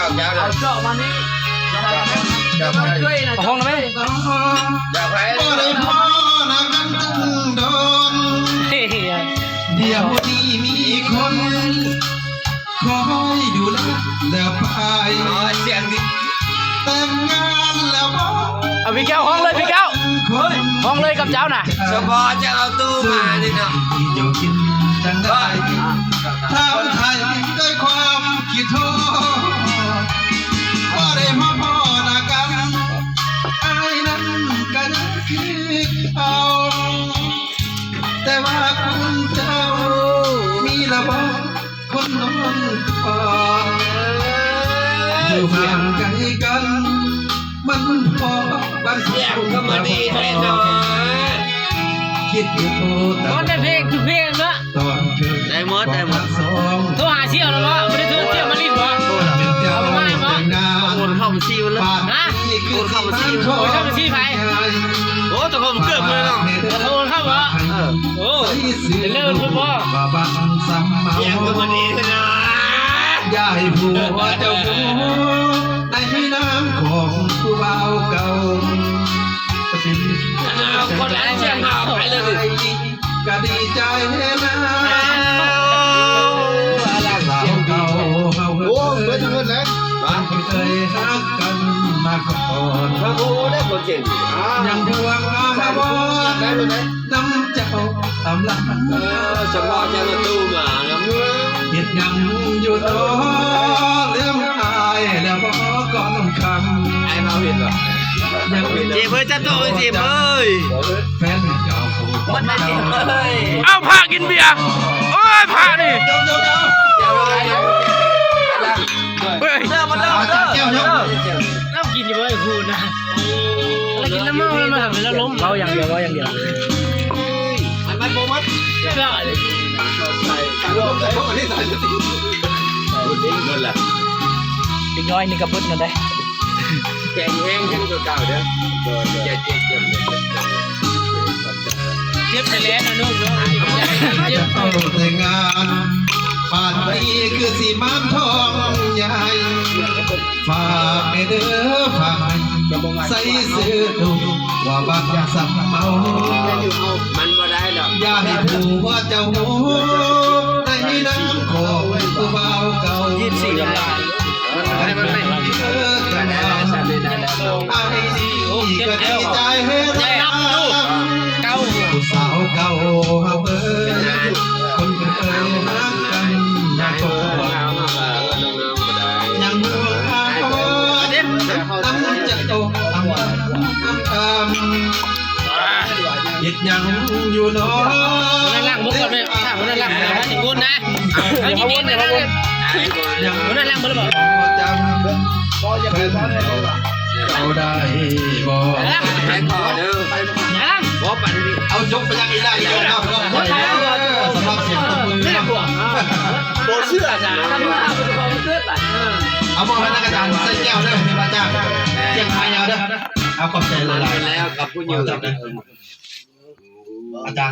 ເອົາເຈາະມານີ້ ເອົາຫ້ອງນຳແມ່ ບໍ່ໄດ້ພໍ້ໜ້າກັນຕັ້ງດົນ ດຽວນີ້ມີຄົນ ຄອຍດູແລແລ້ວໄປ ສຽງດີ ແຕ່ງງານແລ້ວບໍ່ ເອົາ ພີ່ແກ້ວ ຮ້ອງເລີຍ ພີ່ແກ້ວ ຮ້ອງເລີຍກັບເຈົ້ານະ ສະເພາະຈະເອົາຕູ້ມານີ້ເນາະ ຢູ່ກິນຈັ່ງໃດ ຖາມໄຖ່ດ້ວຍຄວາມຄິດຮອດ ບໍ່ໄດ້ມາພໍ້ໜ້າກັນ ອ້າຍນັ້ນກະຍັງຄືເກົ່າ ແຕ່ວ່າຄຸນເຈົ້າ ມີລະບໍ່ ຄົນນອນກອດ ຢູ່ຫ່າງໄກກັນ ມັນພໍບັນ ສຽງກະມາດີແທ້ເນາະ ຄິດຢູ່ໂທ ແຕ່ ຮ້ອງໄດ້ເພງທຸກເພງເນາະ ຕອນຄືນ ໄດ້ໝົດ ໄດ້ໝົດ ໂທຫາສ່ຽວແລ້ວບໍ່? ບໍ່ໄດ້ໂທສ່ຽວມາຫຼິ້ນບໍ່? ເອົາມາໃຫ້ບໍ່? ໂອນເຂົ້າບັນຊີມັນເລີຍ ຮະ? ໂອນເຂົ້າບັນຊີມັນ ໂອນເຂົ້າບັນຊີໃຜ? ໂອ້ ເຈົ້າຂອງເກີບເລີຍເນາະ ໂອນເຂົ້າບໍ່? ເອີ ໂອ້ ເລີຍເພິ່ນບໍ່ ສຽງກະບໍ່ດີເນາະ ຢ່າໃຫ້ຜົວເຈົ້າຮູ້ ໃນນາມຂອງຜູ້ບ່າວເກົ່າ ເອົາຄົນລະສຽງເອົາໄປເລີຍ ກະດີໃຈນະ ສາວເກົ່າເຮົາເອີຍ ໂອ້ ເບິດເງິນແລ້ວ ເຄີຍຮັກກັນມາກ່ອນ ໂອ້ ໄດ້ຄົນເກັ່ງ ຍັງຫ່ວງອາວອນ ໄດ້ບໍ່ໄດ້? ນຳເຈົ້າຕາມຫຼັງ ເອີ ສະເພາະເຈົ້າລະຕູ້ມານຳ ເຮັດຫຍັງຢູ່ຕໍ່ ລືມອ້າຍແລ້ວບໍ່ກ່ອນຄ່ຳ ອ້າຍມາເຫັນບໍ່? ເຈມເອີຍ ຈັບໂຕເຈມເອີຍ ແຟນເກົ່າ ມັນໄດ້ເຈມເອີຍ ເອົາພະກິນເບຍ ໂອ້ຍ ພະນີ້ ເອີຍ ເອົາມາເດີ ເອົາມາເດີ ເອົາກິນຢູ່ບໍ່ໄອ້ຄູນນະ? ແລ້ວກິນນ້ຳເມົາແລ້ວມາຫາແລ້ວລົ້ມ ເວົ້າຢ່າງດຽວ ເວົ້າຢ່າງດຽວ ອັນມັນບໍ່ໝົດ ເດັກນ້ອຍນີ້ກະເບິດນັ້ນໄດ໋ ແຂງແຮງຂຶ້ນກວ່າເກົ່າເດີ ເຈັບ ເຈັບ ເຈັບແທ້ແລ້ວນະລູກເນາະ ເຈັບ ເອົາແຕ່ງງານ ປານນີ້ຄືຊິມານທ້ອງໃຫຍ່ ຝາກແດ່ເດີ ຝາກໃຫ້ໃສ່ຊື່ລູກວ່າບັກສຳເມົາ ມັນບໍ່ໄດ້ດອກ ຢ່າໃຫ້ຜູ້ວ່າເຈົ້າຮູ້ ໃນນາມຂອງຜູ້ບ່າວເກົ່າ ຍີ່ສິບສີ່ ລຳລາຍ ເອີ ກັນແລ້ວ ອ້າຍນີ້ກະດີໃຈແຮງ ຜູ້ສາວເກົ່າເຮົາເອີຍ ຄົນເຄີຍຮັກກັນມາກ່ອນ ຍັງຫ່ວງອາວອນ ນຳເຈົ້າຕາມຫຼັງ ເຮັດຫຍັງຢູ່ເນາະ ຫົວໜ້າຫຼັງບໍ່ກ່ອນແມ່ ຖ້າຫົວໜ້າຫຼັງແລ້ວມັນຊິວົນນະ ເຮົາຍິນດີນະ ຫົວໜ້າຫຼັງບໍ່ໄດ້ບອກ ເຈົ້າໄດ້ບໍ່? ໄປຕໍ່ເດີ ໄປຕໍ່ ບໍ່ໄປ ເອົາຈົບໄປຢ່າງນີ້ໄດ້ ສຳລັບສຽງຕົບມື ບໍ່ເຊື່ອນະ ເອົາມອບໃຫ້ນັກອາຈານໃສ່ແກ້ວເດີ ອາຈານ ຈຽງໄຄເອົາເດີ ເອົາຂອບໃຈຫຼາຍໆ ແລ້ວກັບຜູ້ຢູ່ ອາຈານ